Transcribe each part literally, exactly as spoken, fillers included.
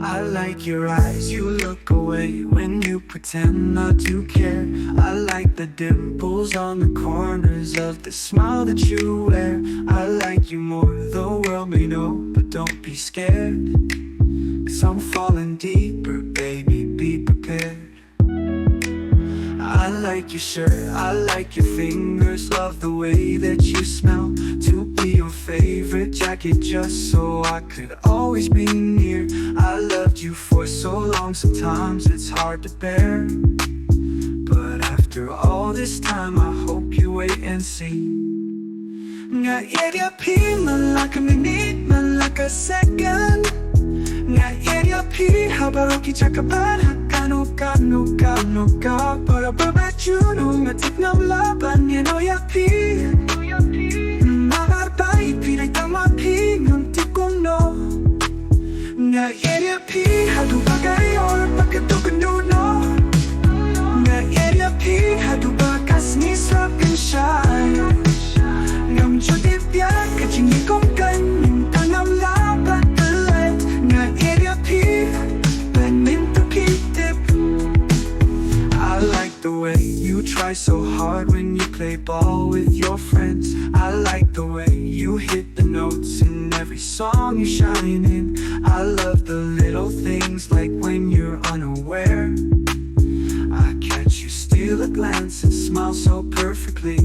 I like your eyes, you look away when you pretend not to care. I like the dimples on the corners of the smile that you wear. I like you more, the world may know, but don't be scared. 'Cause I'm falling deeper, baby, be prepared. I like your shirt, I like your fingers, love the way that you smell. To be your favorite jacket just so I could always be near. I loved you for so long, sometimes it's hard to bear. But after all this time, I hope you wait and see. Nga ïeit ïa phi man la ka minit, man la ka second. Nga ïeit ïa phi ha baroh ki jaka ban, ha kano kano kano ka para ba ba juno nga tip ngam lah ban ïehnoh ïa phi. Namar ba ïa phi dei tang ma phi ngam tip kumno. Nga ïeit ïa phi haduh ba ka ïor ba ka duk kynduh noh. Nga ïeit ïa phi haduh ba ka sngi sap kan shai. Ngam ju tip ïa ka jingïakhun kan mynta ngam lah ban pynlait. Nga ïeit ïa phi ban mynta phi tip. I like the way you try so hard when you play ball with your friends. I like the way you hit the notes in every song you shine in. I love the little things like when you're unaware. I catch you steal a glance and smile so perfectly.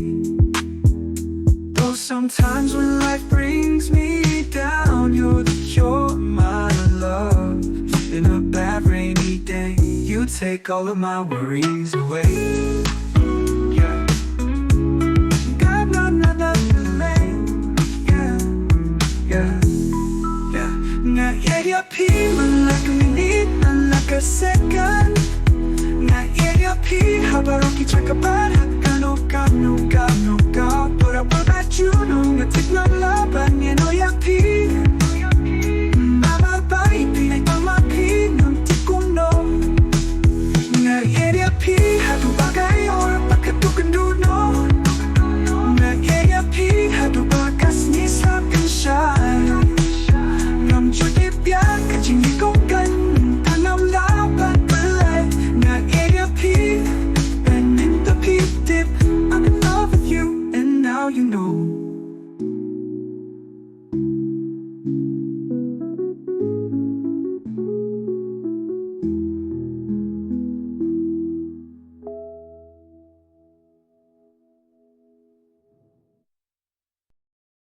Though sometimes when life brings me down, you're the cure, my love. In a bad rainy day, you take all of my worries away. Yeah. God, no, no, no, no, no. Yeah. Yeah. Yeah. Nga ïeit ïa phi man la ka minit, man la ka second. Nga ïeit ïa phi ha baroh ki jaka ban, ha kano kano ka